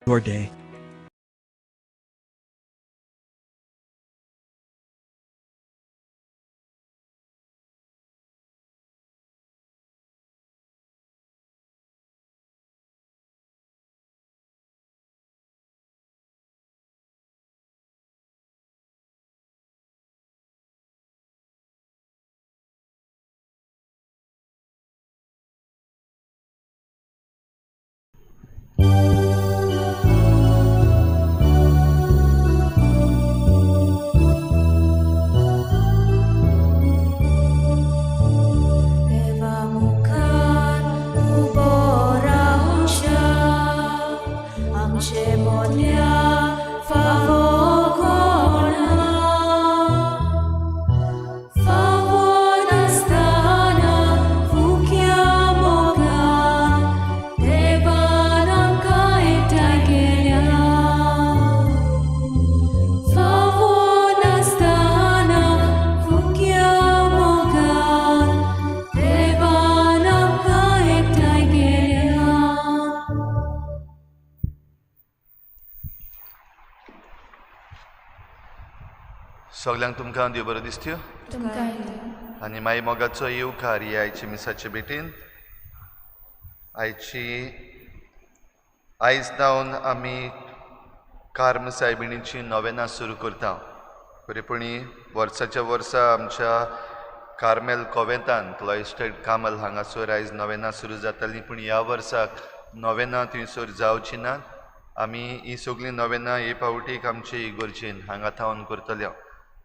Your day. सगल्यांक तुमकां देव बरो दिसत्यो आनी मागीर मोगाचो येवकार ही आयची मिसाचे भेटीन. आयची आयज जावन आमी कार्म सायबिणीची नोवेनां सुरू करता. खरेपणी वर्साच्या वर्सा आमच्या कार्मेल कोवेंतान क्लॉयस्टर्ड कामल हांगासर आयज नोवेनां सुरू जातालीं, पूण ह्या वर्साक नोवेनां थंयसर जावची नात. आमी ही सगळीं नोवेनां हे फावटीक आमचे इगर्जेन हांगा थावन करतले.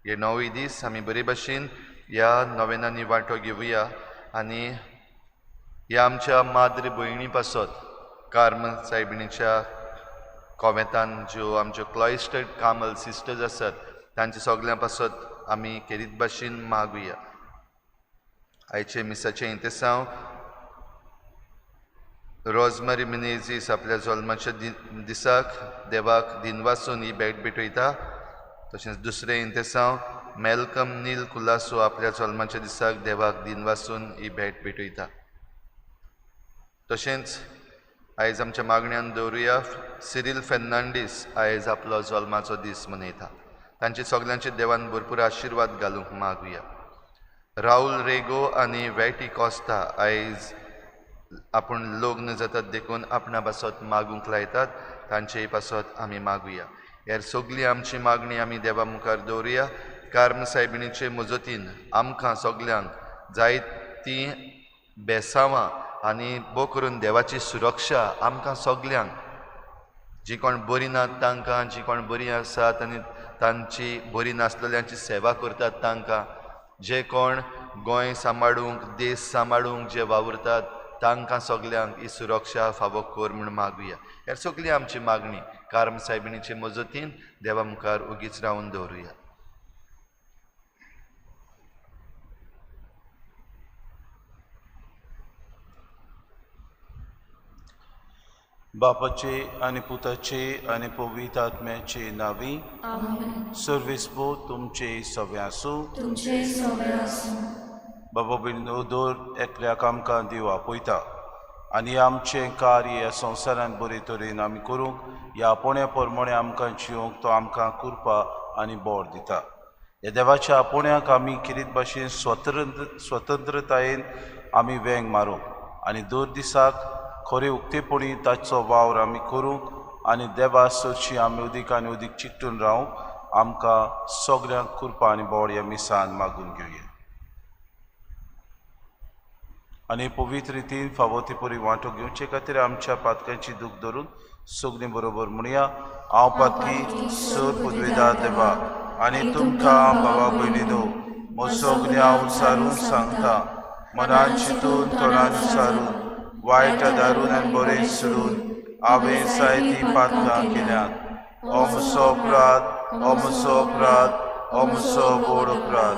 हे णवूय दीस आमी बरे भाशेन ह्या नोवेनांनी वांटो घेवया आनी ह्या आमच्या माद्र भयणी पासत कार्म सायबिणीच्या कोवेंतान ज्यो आमच्यो क्लॉयस्टर्ड कामल सिस्टर्स आसात तांच्या सगल्यां पासत आमी खेरीत भाशेन मागुया. आयचे मिसाचें इंतेसांव रोजमरी मिनेझीस आपल्या जल्माच्या दिसाक देवाक दिनवासून ही भेट भेटयता. तशेंच दुसरें इंतेसांव मेलकम नील कुलासो आपल्या जल्माच्या दिसाक देवाक दिनवासून ही भेट भेटयता. तशेंच आयज आमच्या मागण्यान दवरुया सिरील फेर्नांडीस आयज आपलो जल्माचो दीस मनयता. तांचे सगल्यांचे देवान भरपूर आशिर्वाद घालूंक मागुया. राहुल रेगो आनी वेटी कोस्ता आयज आपूण लग्न जातात देखून आपणा पासत मागूंक लायतात, तांचेय पासत आमी मागुया. हेर सगळी आमची मागणी आमी देवा मुखार दवरुया. कार्म सायबिणीचे मजतीन आमकां सगल्यांक जायतीं बेसांवां आनी बो करून देवाची सुरक्षा आमकां सगल्यांक, जी कोण बरी नात तांकां, जी कोण बरी आसात आनी तांची बरी नासलेल्यांची सेवा करतात तांकां, जे कोण गोंय सांबाळूंक देश सांबाळूंक जे वावुरतात तांकां सगल्यांक ही सुरक्षा फावो कर म्हूण मागुया. हेर सगळी आमची मागणी कार्म सायबिणीचे मजतीन देवा मुखार ओगीच रावन दवरुया. बापाचे आनी पुताचे आनी पवित्र आत्म्याचे नांवी सर्वेस्पो तुमचे सवे आसूं. तुमचे सवे आसूं. बाबा भयणीनो, दर एकल्याक आमकां देव आपयता आनी आमचें कार्य ह्या संवसारांत बरे तरेन आमी करूंक ह्या आपोवण्या प्रमाणे आमकां जिवंक तो आमकां कृपा आनी बोर दिता. ह्या देवाच्या आपोवण्याक आमी किरीत भाशेन स्वतंत्रतायेन आमी वेंग मारूंक आनी दर दिसाक खरें उक्तेपणी ताचो वावर आमी करूंक आनी देवा सरशी आमी उदीक आनी उदीक चिकटून रावंक आमकां सगल्यांक कृपा आनी बोर ह्या मिसान मागून घेवया. आनी पवित्र रितीन फावो ती परी वांटो घेवचे खातीर आमच्या पातकांची दूख धरून सगळीं बरोबर म्हणया. हांव पातकी सर पुदवेदार देवा आनी तुमकां बाबा भयणीनो म्हजो सगळें हांव सारून सांगता, मनान चिंतून तोंडान सारून वायट दारून आनी बरें सोडून हांवें जायतीं पातकां केल्यांत. हो म्हजो अपराध, हो म्हजो अपराध, हो म्हजो व्हड अपराध.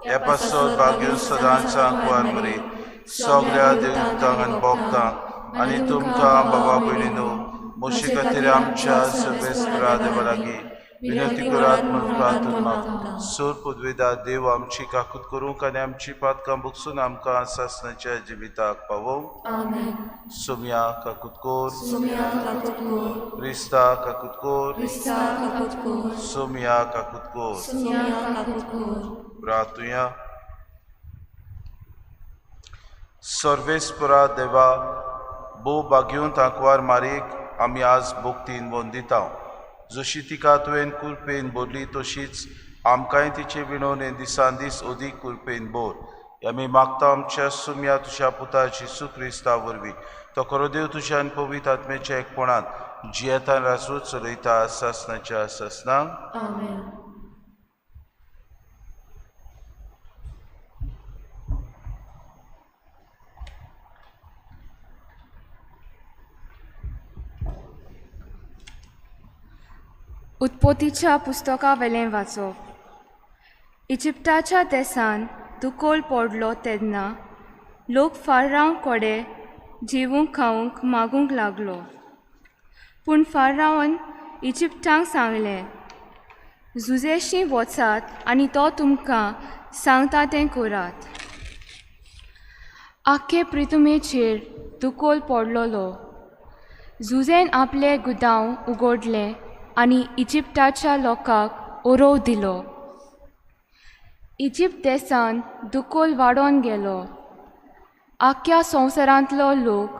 हे पासत भाग्य सदांच कुवार मरे सगळ्या देवतांक आनी भक्तांक आनी तुमकां बाबा भयणीनो म्हजे खातीर आमच्या सर्वेस्परा देवा लागीं विनंती करात म्हूण प्रार्थना मागता. सोर पुदवेदा देव आमची काकूत करूंक आनी आमची पातकां बुकसून आमकां सासणाच्या जिविताक पावोवंक. आमेन. सोमया काकूत कोर. सोमया काकूत कोर. क्रिस्ता काकूत कोर. क्रिस्ता काकूत कोर. सोमया काकूत कोर. सोमया काकूत कोर. प्रार्थुया. सर्वेस्परा देवा, भोव भाग्योन आंकवार मारीक आमी आज भोक्तीन वंदिता. जशी तिका तुवें कुरपेन भरली तशीच आमकांय तिचे विणवणे दिसान दीस अदीक कुरपेन भर. आमी मागता आमच्या सुम्या तुज्या पुता जेसू क्रिस्ता वरवीं. तो खरो देव तुज्या आनी पवित्र आत्म्याच्या एकपणांत जियेतान राजवट चलयता सासणाच्या सासणाक. आमेन. उत्पत्तीच्या पुस्तकावेलें वाचप. इजिप्ताच्या देसान दुकोळ पडलो तेन्ना लोक फारराव कडेन जेवूंक खावंक मागूंक लागलो. पूण फाररावन इजिप्तांक सांगलें, जुजेशी वचात आनी तो तुमकां सांगता तें करात. आख्खे प्रितुमेचेर दुकोळ पडलोलो. जुजेन आपलें गुदांव उगडलें आनी इजिप्ताच्या लोकांक ओरोव दिलो. इजिप्त देसान दुकोल वाडोवन गेलो. आख्ख्या संवसारांतलो लोक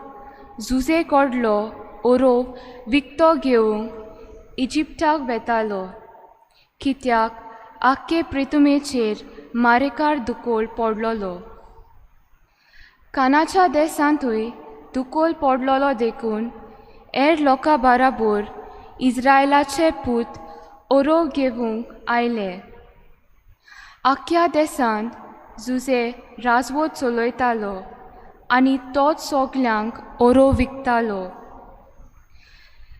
जुजे कडलो ओरोव विकतो घेवंक इजिप्ताक वेतालो, कित्याक आख्खे प्रितुमेचेर मारेकार दुकोळ पडलोलो. कानाच्या देसांतूय दुकोळ पडलोलो देखून हेर लोकां बाराबोर इज्रायलाचे पूत ओरोव घेवंक आयले. आख्ख्या देसांत जुजे राजवट चलयतालो आनी तोच सगल्यांक ओरोव विकतालो.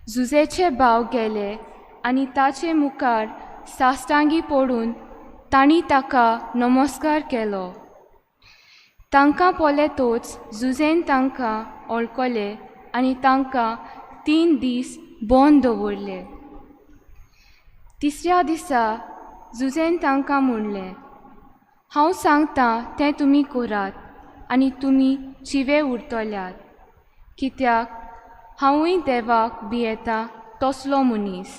जुजेचे भाव गेले आनी ताचे मुखार साश्टांगी पडून तांणी ताका नमस्कार केलो. तांकां पळयतच जुजेन तांकां वळखले आनी तांकां 3 दीस बंद दवरले. तिसऱ्या दिसा जुजेन तांकां म्हणलें, हांव सांगता तें तुमी करात आनी तुमी जिवे उरतल्यात, कित्याक हांवूय देवाक भियेता तसलो मनीस.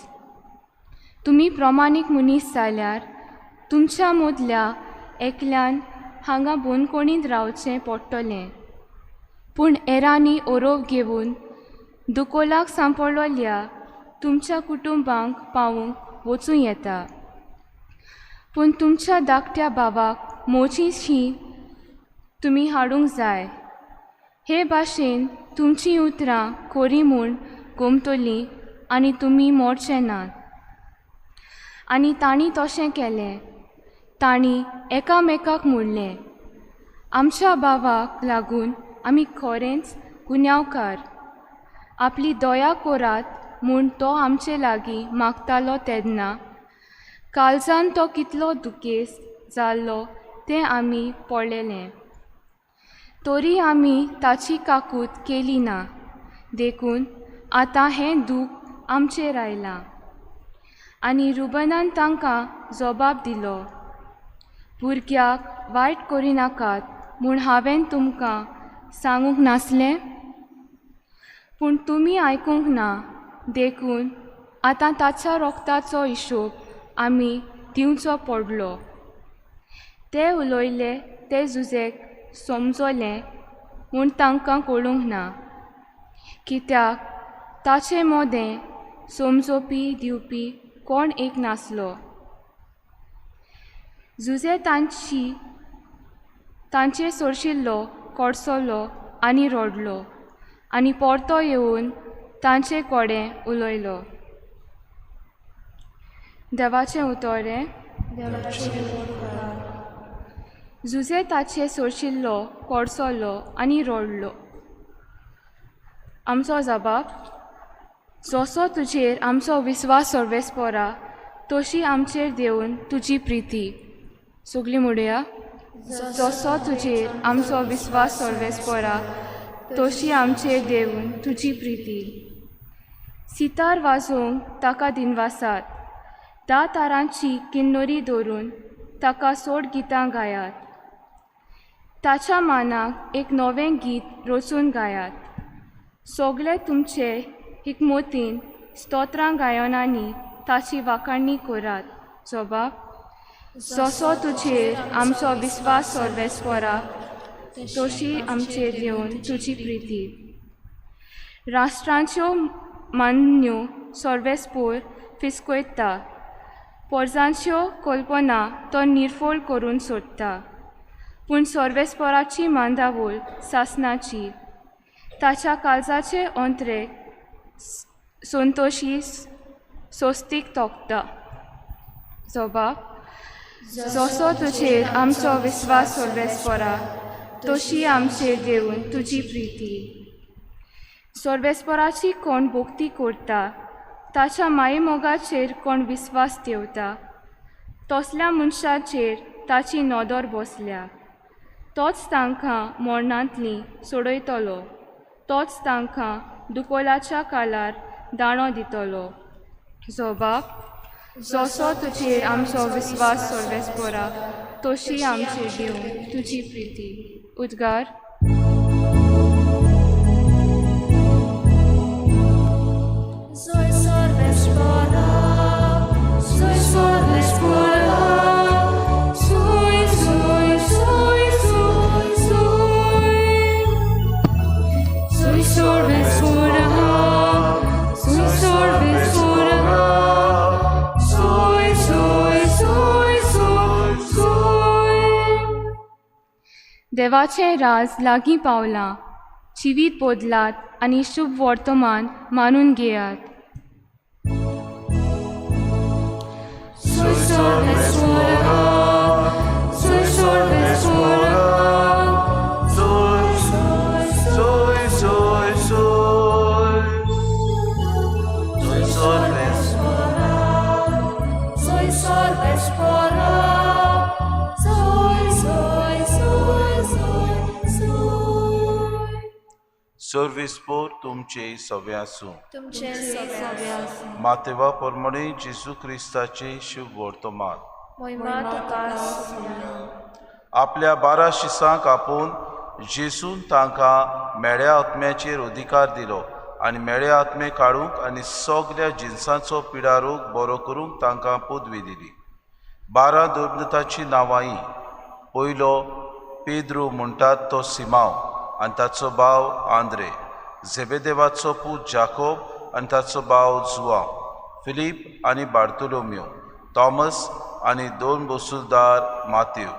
तुमी प्रमाणीक मनीस जाल्यार तुमच्या मदल्या एकल्यान हांगा बंदखणींत रावचें पडटलें, पूण हेरांनी ओरोव घेवन दुकोलाक सांपडलेल्या तुमच्या कुटुंबांक पावूंक वचूं येता. पूण तुमच्या धाकट्या भावाक मोजीशी तुमी हाडूंक जाय. हे भाशेन तुमचीं उतरां खरीं म्हूण गोमतलीं आनी तुमी मोडचे नात. आनी तांणी तशें केलें. तांणी एकामेकाक म्हणलें, आमच्या भावाक लागून आमी खरेंच गुन्यांवकार. आपली दया करात म्हूण तो आमचे लागीं मागतालो तेन्ना काळजान तो कितलो दुखेस्त जाल्लो तें आमी पळयलें. तरी आमी ताची काकूत केली ना, देखून आतां हें दूख आमचेर आयलां. आनी रुबनान तांकां जबाब दिलो, भुरग्याक वायट करिनाकात म्हूण हांवें तुमकां सांगूंक नासलें? पूण तुमी आयकूंक ना, देखून आतां ताच्या रोगताचो हिशोब आमी दिवचो पडलो. ते उलयले ते जुजेक समजलें म्हूण तांकां कळूंक ना, कित्याक ताचे मदें समजोवपी दिवपी कोण एक नासलो. जुजे तांचेर सोरशिल्लो कोडसलो आनी रडलो आनी परतो येवन तांचे कडेन उलयलो. देवाचें उतर हें. जुजे ताचे सोरशिल्लो कोडसलो आनी रडलो. आमचो जबाब, जसो तुजेर आमचो विस्वास सर्वेस्पोरा तशी आमचेर देवन तुजी प्रिती. सगळीं म्हणुया, जसो तुजेर आमचो विस्वास सर्वेस्पोरा तशी आमचेर देवन तुजी प्रिती. सितार वाजोवंक ताका दिनवासात, 10 तारांची किन्नोरी दवरून ताका सोड गितां गायात. ताच्या मानाक एक नवें गीत रचून गायात. सगळे तुमचे हिकमतीन स्तोत्रां गायनांनी ताची वाखाणी करात. जोबाब जसो तुजेर आमचो विस्वास सर्वेस्परा तशी आमचेर येवन तुजी प्रिती. राष्ट्रांच्यो मान्यो सर्वेस्पोर फिसकयता, पोरजांच्यो कल्पना तो निर्फळ करून सोडटा. पूण सर्वेस्पराची मांदावळ सासनाची, ताच्या काळजाचे अंत्रे संतोशी सोस्तीक तोखता. जोबाब जसो तुजेर आमचो विस्वास सर्वेस्परा तशी आमचेर देवन तुजी प्रिती. सर्वेस्पराची कोण भक्ती करता, ताच्या मायेमोगाचेर कोण विस्वास ठेवता, तसल्या मनशाचेर ताची नदर बसल्या. तोच तांकां मरणांतली सोडयतलो, तोच तांकां दुकोलाच्या काळार दाणो दितलो. जोबाब जसो तुजेर आमचो विस्वास सर्वेस्परा तशी आमचेर दिवन तुजी प्रिती. उद्गार. देवाचें राज लागीं पावलां. जिवीत बदलात आनी शुभ वर्तमान मानून घेयात. सर्वेस्पोर तुमचे सवे आसूं. मातेवा प्रमाणे जेजू क्रिस्ताचे शुभ वर्तमान. आपल्या 12 शिसांक आपोवन जेजून तांकां मेळ्या आत्म्याचेर अधिकार दिलो आनी मेळे आत्मे काडूंक आनी सगल्या जिनसांचो पिडारोग बरो करूंक तांकां पदवी दिली. 12 दुर्बताचीं नांवां. पयलो पेद्रू म्हणटात तो सिमांव आनी ताचो भाव आंद्रे, झेबेदेवाचो पूत जाकोब आनी ताचो भाव जुआंव, फिलीप आनी बार्तोलोम्यो, थॉमस आनी 2 वसुलदार मातेव,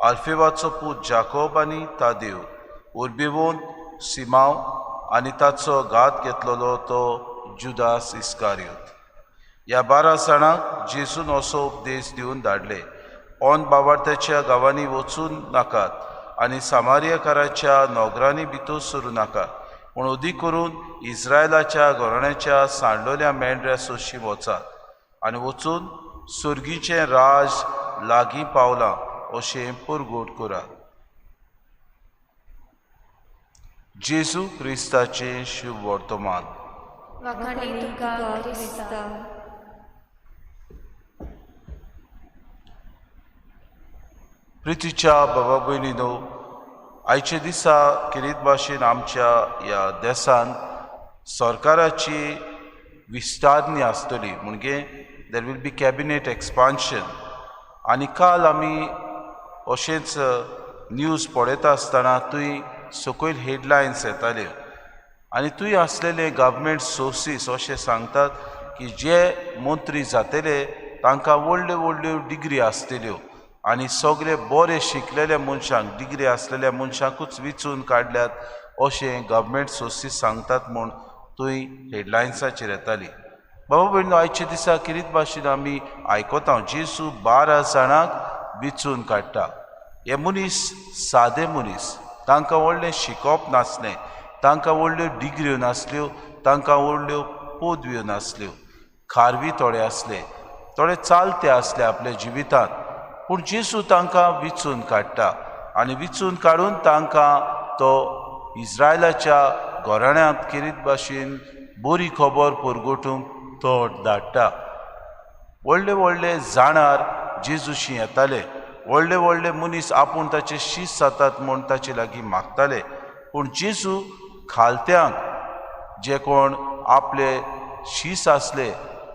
आल्फेवाचो पूत जाकोब आनी तादेव, उर्बेवोन सिमांव आनी ताचो घात घेतलेलो तो जुदास इस्कारियोत. ह्या 12 जाणांक जेजून असो उपदेश दिवन धाडले, ऑन बावार्थ्याच्या गांवांनी वचून नाकात आनी सामारियाकाराच्या नोगरांनी भितर सरूं नाकात, पूण अदीक करून इस्रायलाच्या घराण्याच्या सांडलेल्या मेंढऱ्या सोशी वचात आनी वचून सुर्गीचें राज लागीं पावलां अशें परगट करात. जेजू क्रिस्ताचें शुभ वर्तमान. प्रितीच्या बाबा भयणीनो, आयच्या दिसा खेरीत भाशेन आमच्या ह्या देशान सरकाराची विस्तारणी आसतली, म्हणजे there will be cabinet expansion. आनी काल आमी अशेंच न्यूज पळयता आसतना थंय सकयल हेडलायन्स येताल्यो आनी थंय आसलेले गव्हर्मेंट सोर्सीस अशें सांगतात की जे मंत्री जातले तांकां व्हडल्यो व्हडल्यो डिग्री आसतल्यो आनी सगळे बरे शिकलेल्या मनशांक, डिग्री आसलेल्या मनशांकूच विचून काडल्यात अशें गव्हर्मेंट सोर्सीस सांगतात म्हूण थंय हेडलायन्साचेर येताली. बाबा भयणीनो, आयच्या दिसा खेरीत भाशेन आमी आयकता जेजू 12 जाणांक विचून काडटा. हे मनीस सादे मनीस, तांकां व्हडलें शिकप नासलें, तांकां व्हडल्यो डिग्र्यो नासल्यो, तांकां व्हडल्यो पदव्यो नासल्यो, खारवी थोडे आसले, थोडे चालते आसले आपल्या जिवितांत, पूण जेजू तांकां विचून काडटा आनी विचून काडून तांकां तो इस्रायलाच्या घराण्यांत खेरीत भाशेन बरी खबर परगटूंक तो धाडटा. व्हडले व्हडले जाणार जेजूशी येताले, व्हडले व्हडले मनीस आपूण ताचे शीस जातात म्हूण ताचे लागीं मागताले. पूण जेजू खालत्यांक जे कोण आपले शीस आसले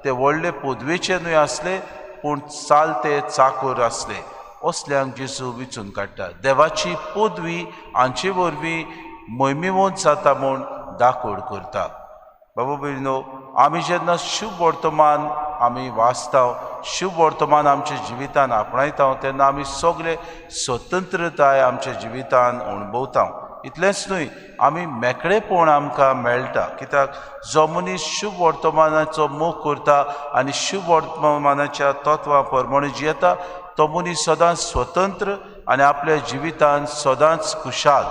ते व्हडले पदवेचे न्हय आसले, पूण चालते चाकोर आसले, असल्यांक जेजू विचून काडटा. देवाची पदवी हांचे वरवीं मोहिमेवंत जाता म्हूण दाखोड करता. बाबा भयणीनो, आमी जेन्ना शुभ वर्तमान आमी वाचता, शुभ वर्तमान आमच्या जिवितान आपणायता तेन्ना आमी सगळे स्वतंत्रताय आमच्या जिवितान अणभवता. इतलेंच न्हय, आमी मेकळेपण आमकां मेळटा. कित्याक जो मनीस शुभ वर्तमानाचो मोग करता आनी शुभ वर्तमानाच्या तत्वां प्रमाणे जियेता तो मनीस सदांच स्वतंत्र आनी आपल्या जिवितान सदांच खुशाल.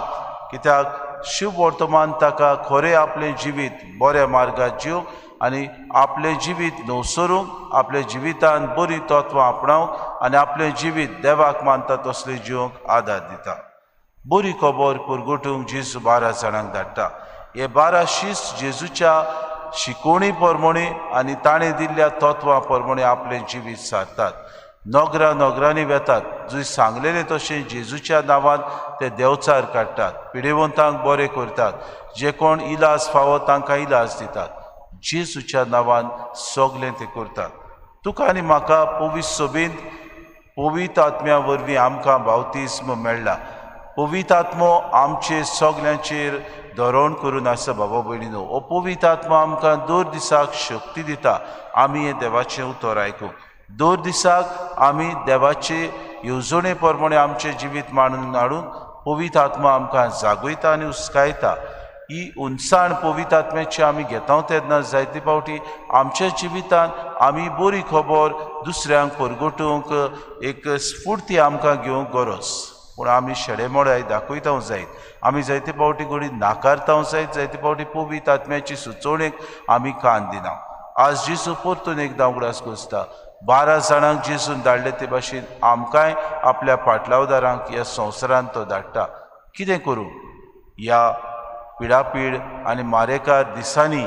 कित्याक शुभ वर्तमान ताका खरें आपलें जिवीत बऱ्या मार्गार जिवंक आनी आपलें जिवीत नवसरूंक, आपल्या जिवितान बरीं तत्वां आपणावंक आनी आपलें जिवीत देवाक मानता तसलें जिवंक आदार दिता. बरी खबर पुरगुटूंक जेजू 12 जाणांक धाडटा. हे 12 शीस जेजूच्या शिकोवणी प्रमाणे आनी ताणें दिल्ल्या तत्वां प्रमाणे आपलें जिवीत सारतात. नगरा नगरांनी वेतात, जंय सांगलेलें तशें जेजूच्या नांवान ते देवचार काडटात, पिडेवंतांक बरें करतात, जे कोण इलाज फावो तांकां इलाज दितात. जेजूच्या नांवान सगलें ते करतात. तुका आनी म्हाका पवित्र सभेंत पवित्र आत्म्या वरवीं आमकां बावतिस्म मेळ्ळा. पवित्र आत्मो आमचे सगल्यांचेर धरण करून आसा. बाबा भयणीनो, हो पवित्र आत्मो आमकां दर दिसाक शक्ती दिता आमी हें देवाचें उतर आयकूंक. दर दिसाक आमी देवाचे येवजणे प्रमाणे आमचें जिवीत मांडून हाडून पवित्र आत्मो आमकां जागयता आनी उस्कायता. ही उनसाण पवित्र आत्म्याची आमी घेता तेन्ना जायते फावटी आमच्या जिवितान आमी बरी खबर दुसऱ्यांक परगटूंक एक स्फूर्ती आमकां घेवंक गरज. पूण आमी शेडेमोडाय दाखयता जायत, आमी जायते फावटी घडी नाकारता जायत, जायते फावटी पवित्र आत्म्याची सुचोवणेक आमी कान दिना. आज जेजू परतून एकदां उगडास करता, 12 जाणांक जेजून धाडले ते भाशेन आमकांय आपल्या पाटलावदारांक ह्या संवसारांत तो धाडटा. कितें करूं ह्या पिडापीड आनी मारेकार दिसांनी,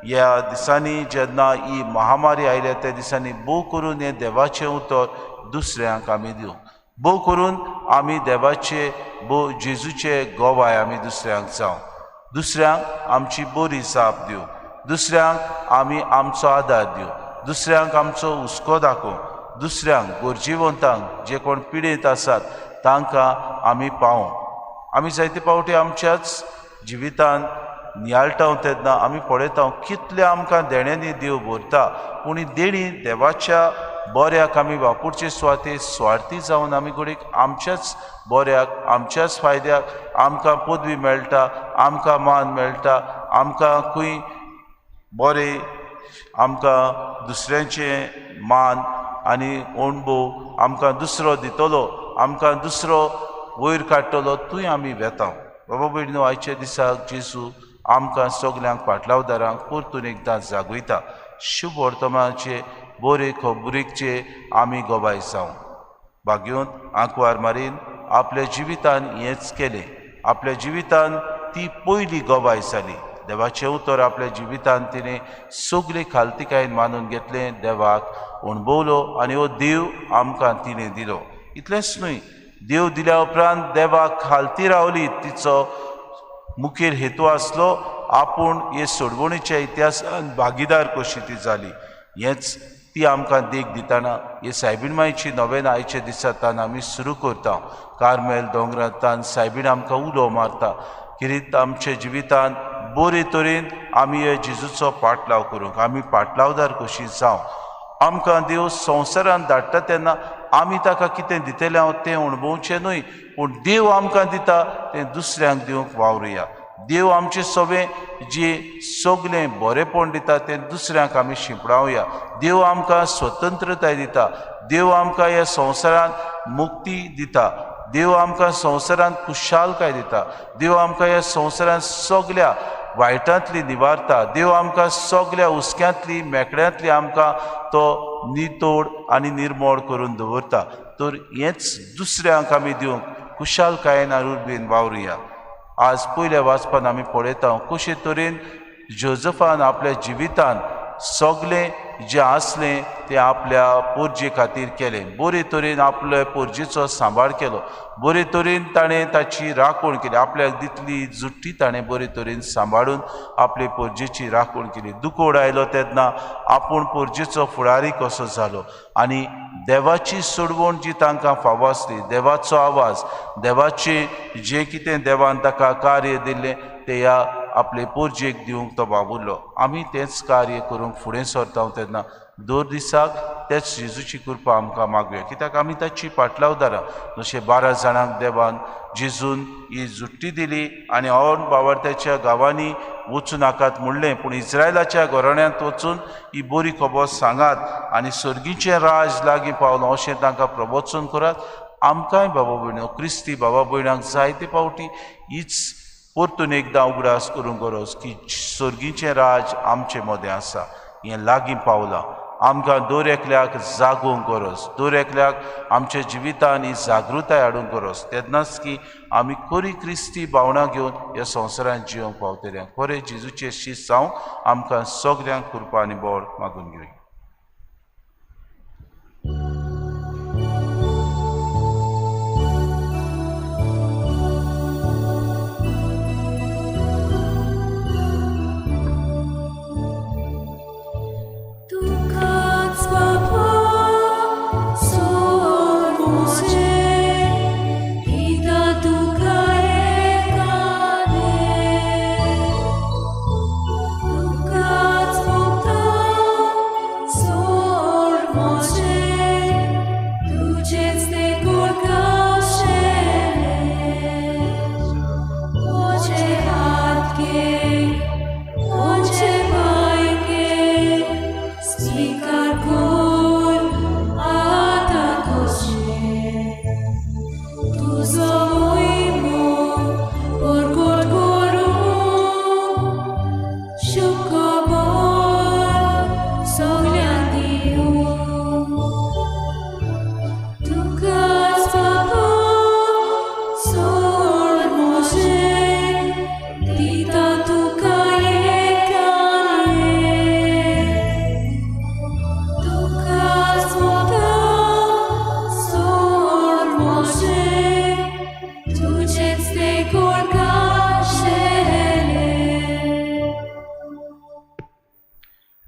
ह्या दिसांनी जेन्ना ही महामारी आयल्या त्या दिसांनी भोव करून हें देवाचें उतर दुसऱ्यांक आमी दिवंक, भोव करून आमी देवाचे भोव जेजूचे गोवाय आमी दुसऱ्यांक जावं, दुसऱ्यांक आमची बरी जाप दिवं, दुसऱ्यांक आमी आमचो आदार दिवं, दुसऱ्यांक आमचो हुस्को दाखोवं, दुसऱ्यांक गरजेवंतांक जे कोण पिडेंत आसात तांकां आमी पावों. आमी जायते फावटी आमच्याच जिवितान नियाळटा तेन्ना आमी पळयता कितले आमकां देण्यांनी देव भरता, पूण ही देणी देवाच्या बऱ्याक आमी वापरचे सुवातेर स्वार्थी जावन आमी घडयेक आमच्याच बऱ्याक, आमच्याच फायद्याक आमकां पदवी मेळटा, आमकां मान मेळटा, आमकां खंय बरें आमकां दुसऱ्यांचें मान आनी अणभव आमकां दुसरो दितलो, आमकां दुसरो वयर काडटलो, थंय आमी वेता. बाबा भयणीनो, आयच्या दिसाक जेजू आमकां सगल्यांक पाटलावदारांक परतून एकदां जागयता. शुभ वर्तमानाचे बरे खबरीचे आमी गोवाय जावं. भाग्योंत आंकवार मारीन आपल्या जिवितान हेंच केलें. आपल्या जिवितान ती पयली गोवाय जाली. देवाचें उतर आपल्या जिवितान तिणें सगळी खालतीकायेन मानून घेतलें, देवाक अणभवलो आनी हो देव आमकां तिणें दिलो. इतलेंच न्हय, देव दिल्या उपरांत देवाक खालती रावली. तिचो मुखेल हेतू आसलो आपूण हे सोडवणीच्या इतिहासान भागीदार कशी ती जाली. हेंच ती आमकां देख दितना हे सायबीण मायची नोवेन आयच्या दिसांतान आमी सुरू करता. कार्मेल दोंगरांतान सायबीण आमकां उलो मारता कितें आमच्या जिवितान बरे तरेन आमी हे जेजूचो पाटलाव करूंक, आमी पाटलावदार कशी जावं. आमकां देव संवसारान धाडटा तेन्ना आमी ताका कितें दितलें हांव तें अणभवचें न्हय, पूण देव आमकां दिता तें दुसऱ्यांक दिवंक वावरुया. देव आमचें सगळें जें सगळें बरेंपण दिता तें दुसऱ्यांक आमी शिंपडावया. देव आमकां स्वतंत्रताय दिता, देव आमकां ह्या संवसारांत मुक्ती दिता, देव आमकां संवसारांत खुशालकाय दिता, देव आमकां ह्या संवसारांत सगळ्या वायटांतली निवारता, देव आमकां सगळ्या हुस्क्यांतली मेकळ्यांतली आमकां तो नितोड आनी निर्मोड करून दवरता. तर हेंच दुसऱ्यांक आमी दिवंक खुशालकायेन आनी उर्बेन वावरुया. आज पयल्या वाचपान आमी पळयता कशे तरेन जोजफान आपल्या जिवितान सगळें जें आसलें तें आपल्या पोरजे खातीर केलें. बरे तरेन आपल्या पोरजेचो सांबाळ केलो, बरे तरेन ताणें ताची राखण केली. आपल्याक दितली जुट्टी ताणें बरे तरेन सांबाळून आपले पोरजेची राखण केली. दुकोड आयलो तेन्ना आपूण पोरजेचो फुडारी कसो जालो आनी देवाची सोडवण जी तांकां फावो आसली, देवाचो आवाज, देवाचें जें कितें देवान ताका कार्य दिल्लें तें ह्या आपले पोरजेक दिवंक तो बाबुरलो. आमी तेंच कार्य करूंक फुडें सरता तेन्ना दर दिसाक तेच जेजूची कृपा आमकां मागुया, कित्याक आमी ताची पाटलावदारां. जशें 12 जाणांक देवान जेजून ही जुट्टी दिली आनी औन बावडत्याच्या गांवांनी वचूं नाकात म्हणलें, पूण इस्रायलाच्या घराण्यांत वचून ही बरी खबर सांगात आनी सर्गीचें राज लागीं पावलां अशें तांकां प्रबोधन करात. आमकांय बाबा भयणो, क्रिस्ती बाबा भयणांक जायते फावटी हीच परतून एकदां उगडास करूंक गरज की सर्गीचें राज आमचे मदें आसा, हें लागीं पावलां. आमकां दर एकल्याक जागोवंक गरज, दर एकल्याक आमच्या जिवितान ही जागृताय हाडूंक गरज, तेन्नाच की आमी खरी क्रिस्ती भावनां घेवन ह्या संवसारांत जिवंक पावतले. खरें जेजूचें शीस जावंक आमकां सगल्यांक कृपा आनी बळ मागून घेवया.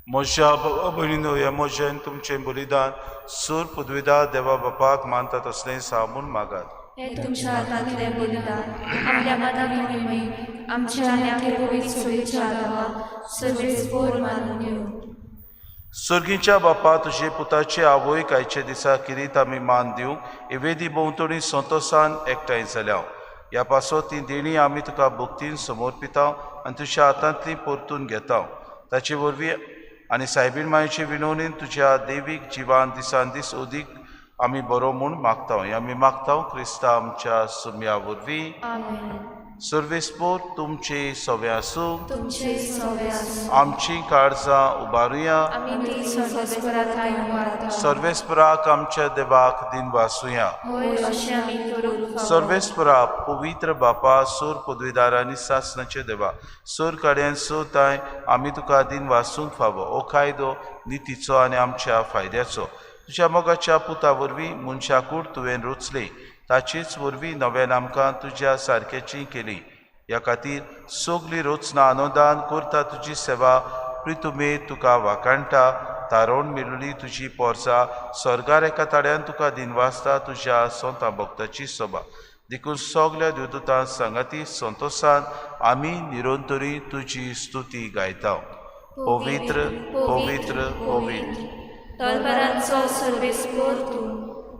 म्हज्या बाबा भयणीनो, ह्या म्हजें तुमचें बलिदान सूर पुदविदा देवा बापाक मानता तसलें सा म्हूण मागात. हें तुमच्या हातांतलें बलिदान आपल्या मनाक महिम आमच्या आनी आपले पवित्र सोयेच्या देवा सर्वेस्पोर मानून घेवं. सर्गीच्या बापा, तुजे पुताचे आवयक आयच्या दिसा किरीत आमी मान दिवंक हे वेदी भोंवतणी संतोसान एकठांय जाल्या. ह्या पासत ती देणी आमी तुका भक्तीन समर्पिता आनी तुज्या हातांतली परतून घेता. ताचे वरवीं आनी सायबीण मायचे विनवणीन तुज्या देवीक जिवान दिसान दीस अदीक आमी बरो म्हूण मागता. हें आमी मागता क्रिस्ता आमच्या सुम्या वरवीं. सर्वेस्पोर तुमचे सवे आसूं, आमची काळजां उबारुया, सर्वेस्पराक आमच्या देवाक दिनवासुया. सर्वेस्परा पवित्र बापा, सूर पदवीदार आनी सासनाचे देवा, सूर कडेन सोताय आमी तुका दिनवासूंक फावो. हो कायदो नितीचो आनी आमच्या फायद्याचो. तुज्या मोगाच्या पुता वरवीं मनशाकूड तुवें रचली, ताचेच वरवीं नव्यान आमकां तुज्या सारकेची केली. ह्या खातीर सगली रचना आनंदान करता तुजी सेवा, प्रितुमे तुका वाखाणटा. तारोण मेळुली तुजी पोरसा स्वर्गार एका ताड्यान तुका दिनवासता तुज्या सोंता भक्ताची सभा. देखून सगल्या देवदूतां सांगाती संतोसान आमी निरंतरी तुजी स्तुती गायता. पवित्र पवित्र पवित्र तलवारांचो सर्वेस्पोर तूं,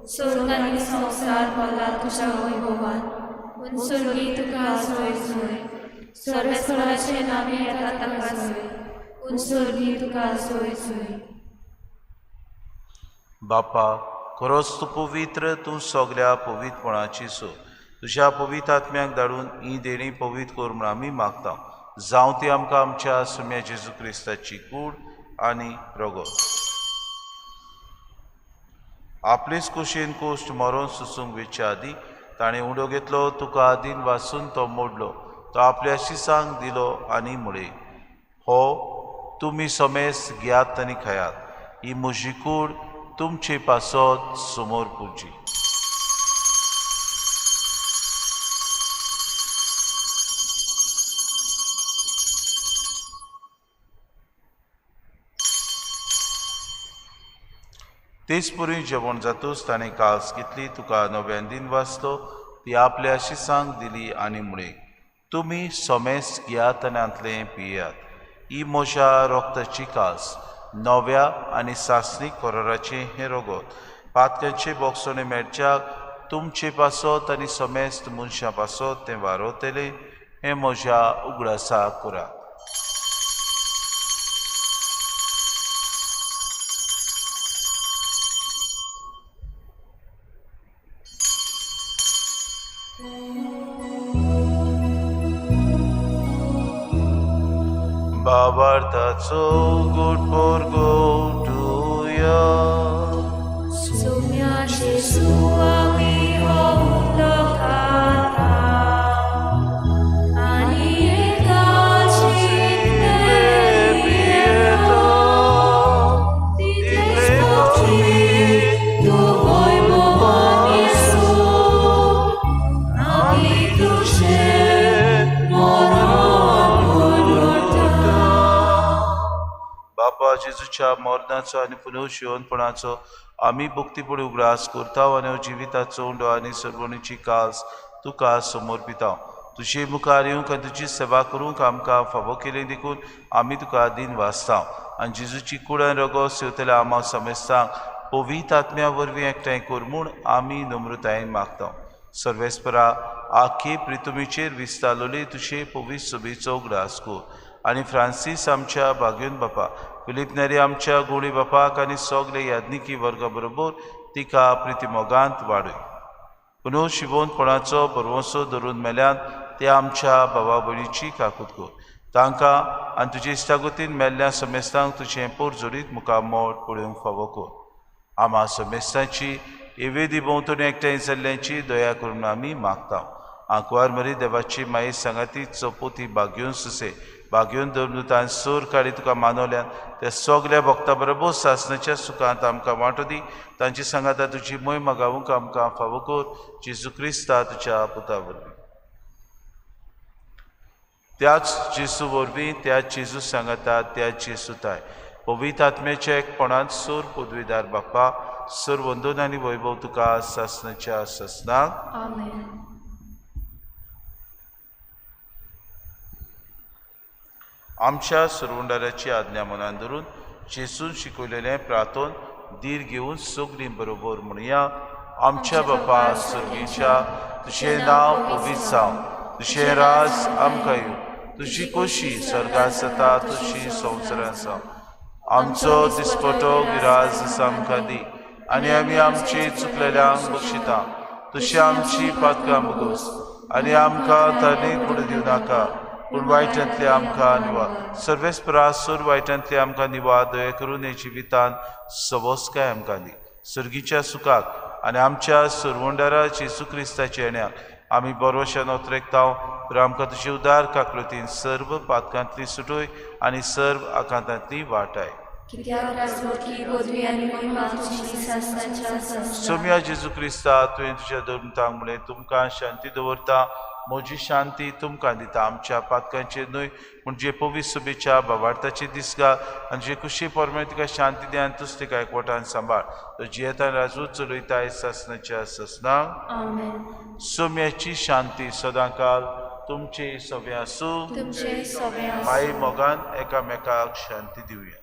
स्वर्ग आनी संवसार भरला तुज्या वैभवान. उंचुर्गी तुका सोय सोय, सर्वेस्पराचे नामे येता ताका सोय, उंचुर्गी तुका सोय सोय. बापा, खरोच तूं पवित्र, तूं सगल्या पवित्रपणाची सो. तुज्या पवित्र आत्म्याक धाडून ही देणी पवित्र कर म्हूण आमी मागता. जावं ती आमकां आमच्या सुम्या जेजू क्रिस्ताची कूड आनी रगत. आपलेच कुशीन कोश्ट मरोन सुसूंक वेच्या आदी ताणें उडो घेतलो, तुका आदीन वासून तो मोडलो, तो आपल्या शिसांक दिलो आनी म्हळें, हो तुमी समेस घेयात आनी खायात, ही म्हजी कूड तुमचे पासत समोर पुजी. तेच परी जेवण जातूच ताणें कास घेतली, तुका नव्यान दिन वाचलो, ती आपल्या शिसांक दिली आनी म्हळें, तुमी समेस घेयात आनी हांतलें पियात, ही म्हज्या रोगताची कास, नव्या आनी सासणीक कराराचें हें रगत, पातकांचे बोगसणे मेळच्याक तुमचे पासत आनी समेस्त मनशां पासत तें वारवतलें, हें म्हज्या उगडासाक करात. बाबार्थाचो गोड पोरगोटुया सुम्या जेजू आमी हो उंडो खाता आनी एकाच जितले पियेता तितलेच फावटी तूं वैभवान येसू आमी तुजें मरण उलयता. बापा जेजूच्या मरणाचो आनी पुनर्जिवनपणाचो आमी भक्तीपणी उगडास करता आनी जिविताचो उंडो आनी सर्वणीची कास तुका समर्पिता. तुजे मुखार येवंक आनी तुजी सेवा करूंक आमकां फावो केली देखून आमी तुका दिन वाचता आनी जेजूची कूड आनी रगत सेवतल्या आमा समेस्तांक पवित्र आत्म्या वरवीं एकठांय कर म्हूण आमी नम्रतायेन मागता. सर्वेस्परा आखे प्रितुमीचेर विस्तारलोली तुजे पवित्र सभेचो उगडास कर आनी फ्रांसीस आमच्या भाग्योन बापा, फिलीप नेरी आमच्या गोळी बापाक आनी सगळे याज्ञिकी वर्गा बरोबर तिका प्रितीमोगांत वाडय. पुनः शिवोनपणाचो भरवंसो धरून मेल्यान ते आमच्या भावा भयणीची काकूत कर, तांकां आनी तुजे इश्टागतीन मेल्ल्या समेस्तांक तुजें पोरजोडीत मुखार मोड पळोवंक फावो कर. आमा समेस्तांची एवेदी भोंवतणी एकठांय जाल्ल्यांची दया करून आमी मागता. आंकवार मरी देवाची माई सांगाती चपोती बागेवन सुसे बागेवन धर्मदूतान सोर काडी तुका मानवल्यान त्या सगल्या भक्ता बरोबर सासणाच्या सुखांत आमकां वांटो दी. तांची सांगाता तुजी मोहिमा गावूंक आमकां फावो कर, जेजू क्रिस्ता तुज्या पुता वरवीं. त्याच जेजू वरवीं, त्याच जेजू सांगाता, त्याच जेजू ताय पवित्र आत्म्याच्या एकपणांत सोर पदवीदार बाप्पा, सोर वंदन आनी वैभव तुका सासणाच्या सासणाक. आमेन. आमच्या सुरवंडाराची आज्ञा मनान धरून जेजून शिकयलेलें प्रार्थन धीर घेवन सगळीं बरोबर म्हणया. आमच्या बापा सर्गीच्या, तुजें नांव पवित्र जावं, तुजें राज आमकां येवं, तुजी खोशी स्वर्गांत जाता तशी संवसारांत जावं. आमचो दिसपटो गिराज आमकां दी आनी आमी आमची चुकलेल्यांक बक्षिता, तशी आमची पातकां बगोस आनी आमकां तांणी पुढे दिवं नाका, पूण वायटांतले आमकां निवा. सर्वेस्परा सोर वायटांतले आमकां निवा, दया करून हे जिवितान सवस्काय आमकां दी. सर्गीच्या सुखाक आनी आमच्या सुरवंडारा जेजू क्रिस्ताच्या येण्याक आमी बरोवशान ओतरेकता. तर आमकां तुजी उदार काकळतीन सर्व पातकांतली सुटोय आनी सर्व आकांतांतली वाटाय. सोम्या जेजू क्रिस्ता, तुवें तुज्या धर्मतांक म्हणलें, तुमकां शांती दवरता, म्हजी शांती तुमकां दिता. आमच्या पातकांचेर न्हय पूण जे पवित्र सभेच्या भावार्थाचे दिसगा आनी जे खुशी परमे तुका शांती दी आनी तूच तिका एकवटान सांबाळ. तो जियेतान राजू चलयताय सासणाच्या सासणाक. सोम्याची शांती सदांकाल तुमचे सगळे आसूं. माई मोगान एकामेकाक शांती दिवया.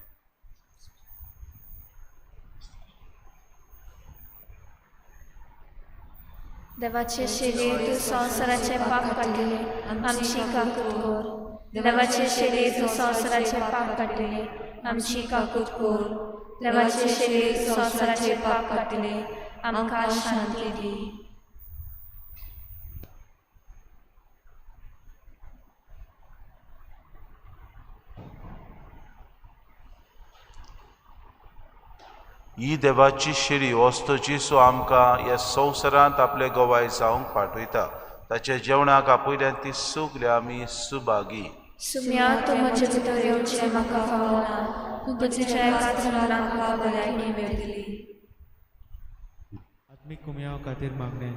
देवाचे शरीर तूं संवसाराचें पाप काडटलें, आमची काकूत कर. देवाचे शरीर तूं संवसाराचें पाप काडटलें, आमची काकूत कर. देवाचे शरीर तूं संवसाराचें पाप काडटलें, आमकां शांती दी. ही देवाची शिरी वस्तू जेजू आमकां ह्या संवसारांत आपले गवाय जावंक पाठयता. ताच्या जेवणाक आपयल्यान ती सगळी आमी सुभागी. सुम्या तूं म्हजे भितर येवचें म्हाका फावना, पूण तुज्या एकाच उतरान म्हाका भलायकी मेळटली. आत्मीक कुमयाव खातीर मागणें.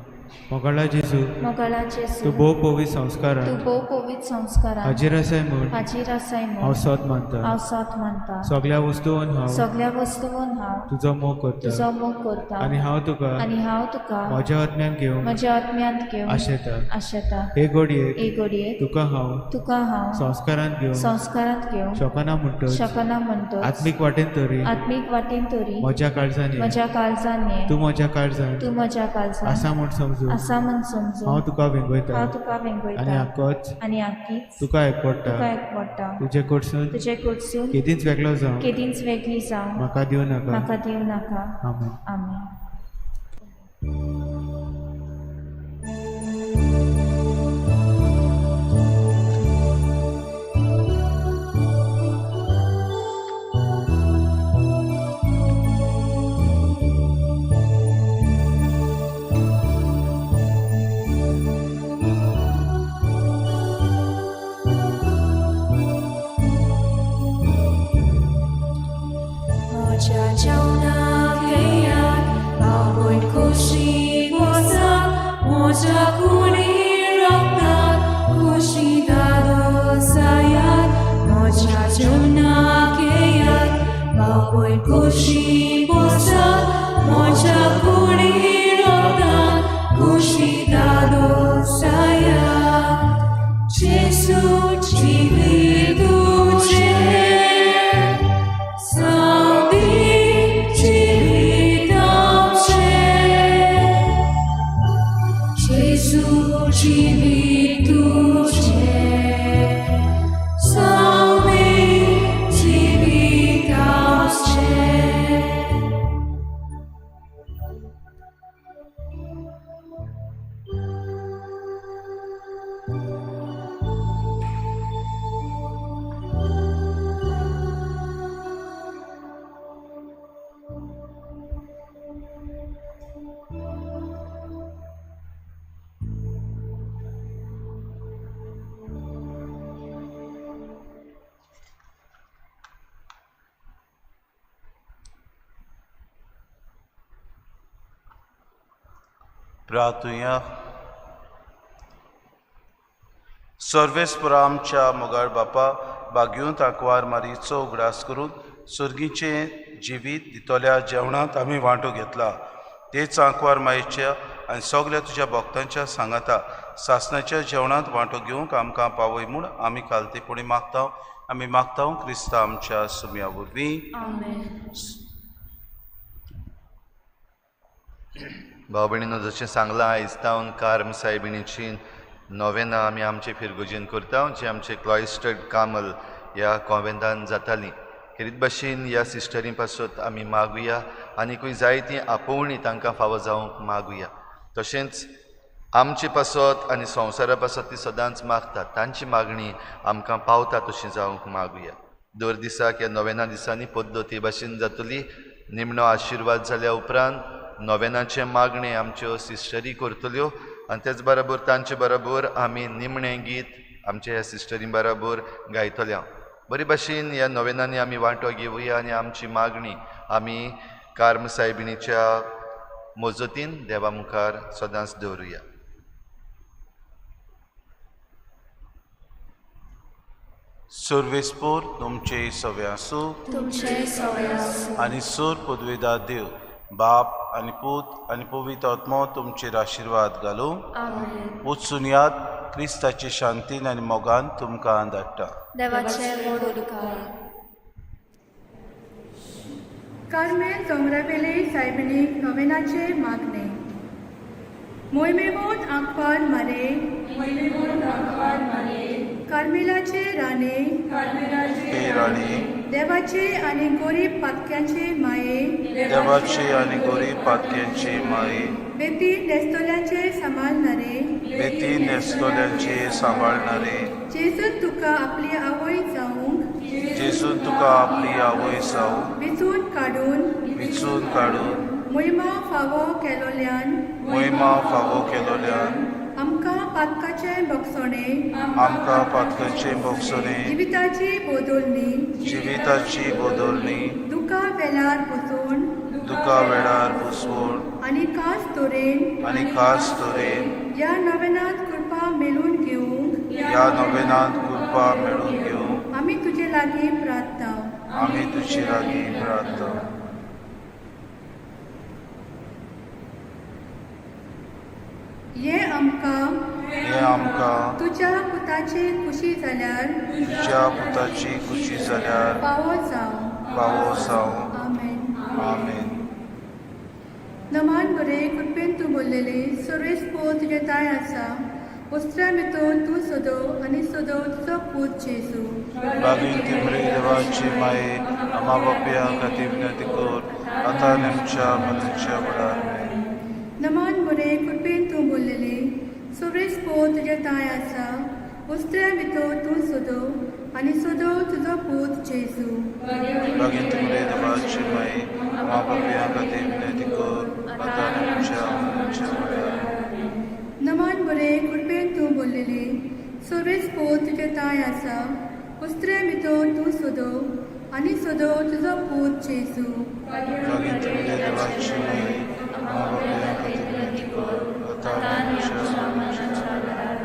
मोगाळा जेजू, मोगाळा जेजू, तूं भोव पवित्र संस्कारान तूं भोव पवित्र संस्कारान हाजीर आसाय म्हूण हाजीर आसाय म्हूण हांव सोद मानता. हांव सोद मानता. सगळ्या वस्तून हांव सगळ्या वस्तून हांव तुजो मोग करता तुजो मोग करता आनी हांव तुका आनी हांव तुका म्हज्या आत्म्यान घेवन म्हज्या आत्म्यांत घेवन आशेता. आशेता. हे घडयेक हे घडयेक तुका हांव तुका हांव संस्कारांत घेवन संस्कारांत घेवन शकना म्हणटच शकना म्हणटच आत्मीक वाटेन तरी आत्मीक वाटेन तरी म्हज्या काळजान ये. म्हज्या काळजान ये. तूं म्हज्या काळजान तूं म्हज्या काळजान आसा म्हूण समजून आसा म्हूण समजून हांव तुका वेंगयता हांव तुका आनी वेंगयता हाकोच आनी आकीच तुका एकवडटा. तुका एकवडटा. तुजे कडसून तुजे कडसून केदींच वेगळो जावं केदींच वेगळी जावं म्हाका दिवं नाका. म्हाका दिवं नाका. आमेन. आमेन. म्हज्या जेवणाक येयात, बाबूय खोशी बसात, म्हज्या कुडीर रगतात खोशी दादोसायात. म्हज्या जेवणाक येयात, बाबूय खोशी बसात, म्हज्या कुडीर रगतात खोशी दादोसायात. जेजू जिवीत तुजें, जावं जिवीत आमचें. जेजू जिवीत तुजें, जावं जिवीत आमचें. प्रार्थुया. सर्वेस्परा आमच्या मोगाळ बापा, बागयोंत आंकवार मारीचो उगडास करून सर्गीचें जिवीत दितल्या जेवणांत आमी वांटो घेतला, तेच आंकवार मायेच्या आनी सगल्या तुज्या भक्तांच्या सांगाता सासणाच्या जेवणांत वांटो घेवंक आमकां पावय म्हूण आमी खालतेपणी मागता. आमी मागता क्रिस्ता आमच्या सुम्या वरवीं. आमेन. भाव भयणीनो, जशें सांगलां आयज तावन कार्म सायबिणीची नोवेनां आमी आमचे फिरगुजेन करता, जी आमचे क्लॉयस्टर्ड कामल ह्या कॉन्वेंतान जाताली. खेरीत भाशेन ह्या सिस्टरी पासत आमी मागुया आनीकूय जायतीं आपोवणीं तांकां फावो जावंक मागुया. तशेंच आमचे पासत आनी संवसारा पासत ती सदांच मागतात, तांची मागणी आमकां पावता तशी जावंक मागुया. दर दिसाक ह्या नोवेना दिसांनी पद्दती भाशेन जातली. निमणो आशिर्वाद जाल्या उपरांत नोवेनाचें मागणें आमच्यो सिस्टरी करतल्यो आनी तेच बरोबर तांचे बरोबर आमी निमणें गीत आमच्या ह्या सिस्टरी बरोबर गायतले. बरे भाशेन ह्या नोवेनांनी आमी वांटो घेवया आनी आमची मागणी आमी कार्म सायबिणीच्या मजतीन देवा मुखार सदांच दवरुया. सर्वेस्पोर तुमचे सवे आसूं. तुमचे सवे आसूं. आनी सोर पदवेदार देव बाप आनी पूत आनी पवित्र आत्मो तुमचेर आशिर्वाद घालूं. आमेन. वचून यात, क्रिस्ताचे शांतीन आनी मोगान तुमकां धाडटा. देवाचे व्हड उपकार. कार्मेल दोंगरावेले सायबिणीक नोवेनाचे मागणे. मोहिमेवोत आंकवार मारे, कार्मेलाचे राणे, हे राणी, देवाचे आनी गोरीब पातक्यांचे माये, देवाचे आनी गोरीब पातक्यांचे माये, बेती नेस्तोल्यांचे सांबाळणारे, बेती नेस्तोल्यांचे सांबाळणारे, जेजून तुका आपली आवय जावंक जेजून तुका आपली आवय जावं विचून काडून विचून काडून मोहिमा फावो केलोल्यान मोहिमा फावो केलोल्यान आमकां पातकाचें भोगसणें, आमकां पातकाचे भोगसणे, जिविताची बदलणी, जिविताची बदलणी, दुखा वेलार बसून दुखा वेळार बसवण आनी खास तरेन आनी खास तरेन ह्या नवेनांत कृपा मेळून घेवंक ह्या नोवेनांत कृपा मेळून घेवंक आमी तुजे लागीं प्रार्थना. आमी तुजे लागीं प्रार्थना. हे आमकां हें आमकां तुज्या पुताची खुशी जाल्यार तुज्या पुताची खुशी जाल्यार फावो जावं. फावो जावं. आमेन. आमेन. नमान बरे कृपेन तूं बोल्लेली, सर्वेस्पोर तुजें ताय आसा, वस्त्रा भितर तूं सदो आनी सदो तुजो पूत जेजू. बागीन तिमरी देवाची माये आमा बापया खातीर विनंती कर आतां आनी आमच्या मरणाच्या वेळार. नमान बरे कृपेन तूं बोल्लेली, सर्वेस्पोर तुजें ताय आसा, वस्त्रा भितर तूं सदो आनी सदो तुजो पूत जेजू. बागीन तिमरी देवाची माये आमा बापया खातीर विनंती कर आतां आनी आमच्या मरणाच्या वेळार. नमान बरे कृपेन तूं बोल्लेली, सर्वेस्पोर तुजें ताय आसा, वस्त्रा भितर तूं सदो आनी सदो तुजो पूत जेजू. बागीन तिमरी देवाची माये आमा बापया खातीर विनंती कर आतां आनी आमच्या मरणाच्या वेळार.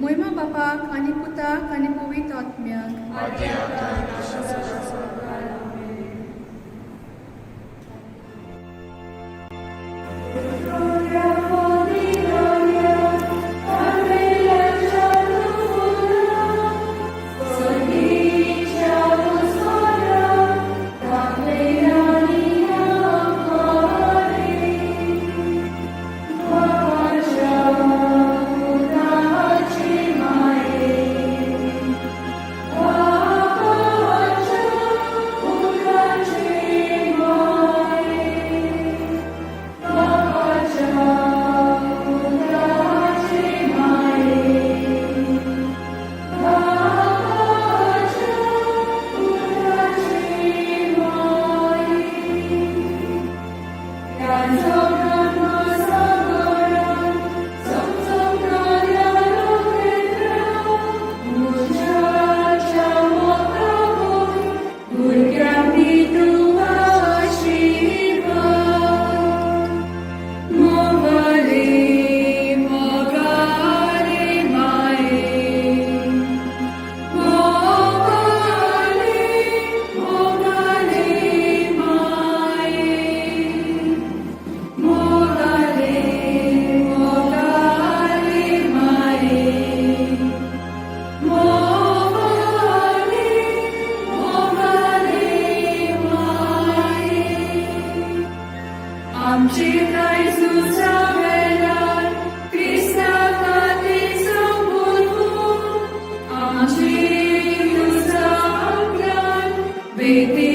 मोहिमा बापाक आनी पुताक आनी पवित्र आत्म्याक, आदी आतां आनी सदां. Be